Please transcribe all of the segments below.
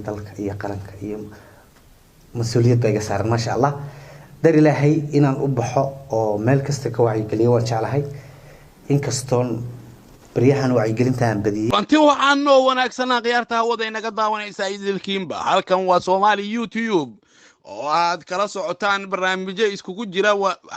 Dalka iyo qaranka iyo mas-uuliyad baa iga saaran, maasha Allah. Dar Ilaahay inaan u baxo oo meel kasta ka wacyigeliyo waan jeclahay, inkastoon baryahan wacyigelinta aan badiyey. Runti waxaan noo wanaagsanaa khiyaarta hawada inaga daawanaysaa idilkiinba. Halkan waa Soomaali YouTube oo aad kala socotaan barnaamijyo iskugu jira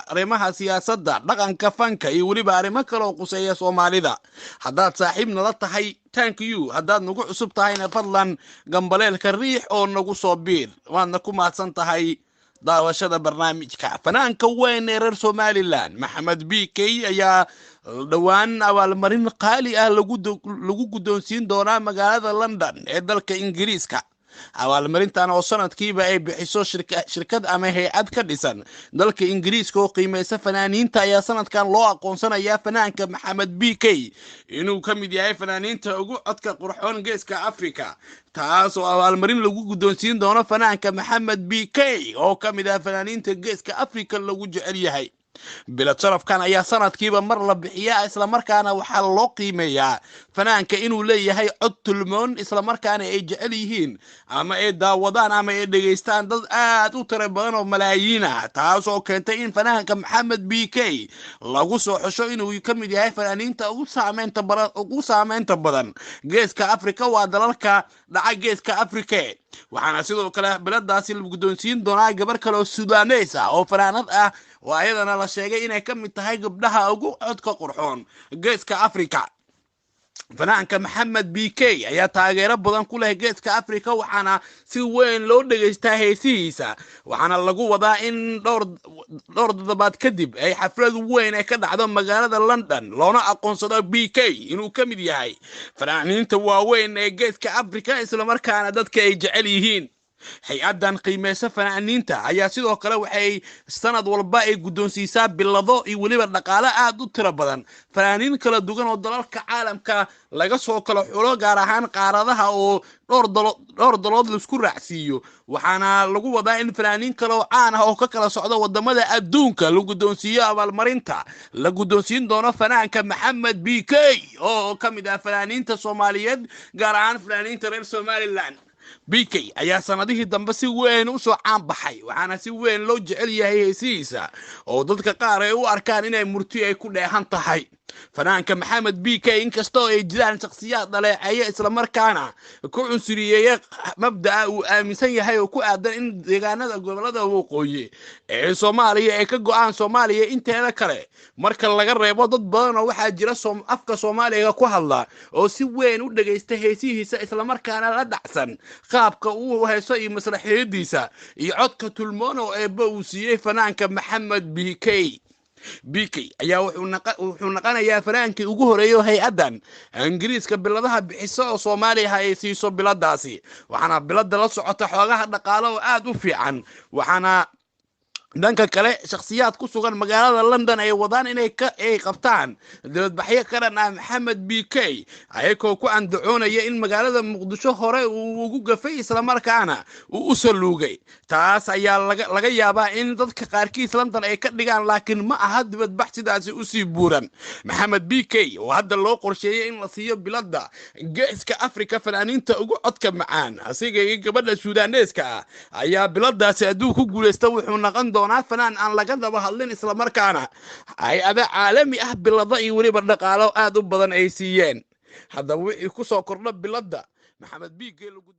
arrimaha siyaasadda, dhaqanka, fanka iyo weliba arrimo kale oo quseeya Soomaalida. Haddaad saaxiib nala tahay, thank you. Haddaad nagu cusub tahayna, fadlan gambaleelka riix oo nagu soo biir. Waadna ku mahadsan tahay daawashada barnaamijka. Fanaanka weyn ee reer Somaliland Maxamed B K ayaa dhowaan abaalmarin qaali ah lagu guddoonsiin doonaa magaalada London ee dalka Ingiriiska. Abaalmarintan oo sanadkiiba ay bixiso shirkad ama hay-ad ka dhisan dalka Ingiriiska oo qiimeysa fanaaniinta ayaa sanadkan loo aqoonsanayaa fanaanka Maxamed B K inuu ka mid yahay fanaaniinta ugu codka qurxoon Geeska Africa, taas oo abaalmarin lagu guddoonsiin doono fanaanka Maxamed B K oo ka mid ah fanaaniinta Geeska Africa lagu jecel yahay. Bilad sharafkan ayaa sanadkiiba mar la bixiyaa, islamarkaana waxaa loo qiimeeyaa fanaanka inuu leeyahay cod tulmoon, islamarkaana ay jecel yihiin ama ay daawadaan ama ay dhegaystaan dad aad u tiro badan oo malaayiin ah, taas oo keentay in fanaanka Maxamed B K lagu soo xusho inuu ka mid yahay fanaaniinta ugu saameynta badan Geeska Afrika, waa dalalka dhaca Geeska Afrika. Waxaana sidoo kale biladaasi la guddoonsiin doonaa gabar kale oo Sudaneys ah oo fanaanad ah oo ayadana la sheegay inay ka mid tahay gabdhaha ugu codka qurxoon Geeska Afrika. Fanaanka Maxamed B K ayaa taageero badan ku leh Geeska Afrika, waxaana si weyn loo dhegaystaa heesihiisa. Waxaana lagu wadaa in dhowr toddobaad kadib ay xaflad weyn ay ka dhacdo magaalada London, loona aqoonsado B K inuu ka mid yahay fanaaniinta waaweyn ee Geeska Afrika, islamarkaana dadka ay jecel yihiin. Hay-addan qiimeysa fanaaniinta ayaa sidoo kale waxay sanad walba ay guddoonsiisaa bilado iyo weliba dhaqaale aad u tiro badan fanaaniin kala duwan oo dalalka caalamka laga soo kala xulo, gaar ahaan qaaradaha oo dhowr dalood laisku raacsiiyo. Waxaana lagu wadaa in fanaaniin kale oo caan ah oo ka kala socda wadamada adduunka la guddoonsiiyo abaalmarinta la guddoonsiin doono fanaanka Maxamed B K oo ka mid ah fanaaniinta Soomaaliyeed, gaar ahaan fanaaniinta reer Somaliland. B K ayaa sanadihii dambe si weyn u soo caan baxay, waxaana si weyn loo jecel yahay heesihiisa oo dadka qaar ay u arkaan inay murti ay ku dheehan tahay. Fanaanka Maxamed B K, inkastoo ay jiraan shakhsiyaad dhaleeceeya islamarkaana ku cunsuriyeeya mabda'a uu aaminsan yahay oo ku aadan in deegaanada gobolada waqooyi ee Soomaaliya ay ka go'aan Soomaaliya inteeda kale marka laga reebo, dad badan oo waxaa jira afka Soomaaliga ku hadla oo si weyn u dhegaysta heesihiisa, islamarkaana la dhacsan qaabka uu heeso iyo masraxiyadiisa iyo codka tulmoon oo Eebba uu siiyey. Fanaanka Maxamed B K B K ayaa wuxuu naqanayaa fanaankii ugu horeeyo hay-addan Ingiriiska biladaha bixiso oo Soomaaliya ay siiso biladaasi. Waxaana bilada la socota xoogaha dhaqaale oo aad u fiican. Waxaana dhanka kale shakhsiyaad ku sugan magaalada London ay wadaan inay ay qabtaan dibadbaxyo ka dhan ah Maxamed B K, ayagoo ku andacoonaya in magaalada Muqdisho hore uu ugu gafay, islamarkaana uu u saluugay. Taas ayaa laga yaabaa in dadka qaarkiis London ay ka dhigaan, laakiin ma aha dibadbax sidaasi usii buuran. Maxamed B K oo hadda loo qorsheeyey in la siiyo bilada Geeska Afrika fanaaniinta ugu codka macaan, asiga iyo gabadha Suudaneeska ah, ayaa biladaasi hadduu ku guuleysta wuxuu noqon doonaa fanaan aan laga daba hadlin, islamarkaana hay-ada caalami ah bilado iyo weliba dhaqaalo aad u badan ay siiyeen. Haddaba wixii kusoo kordha bilada Maxamed B K lagu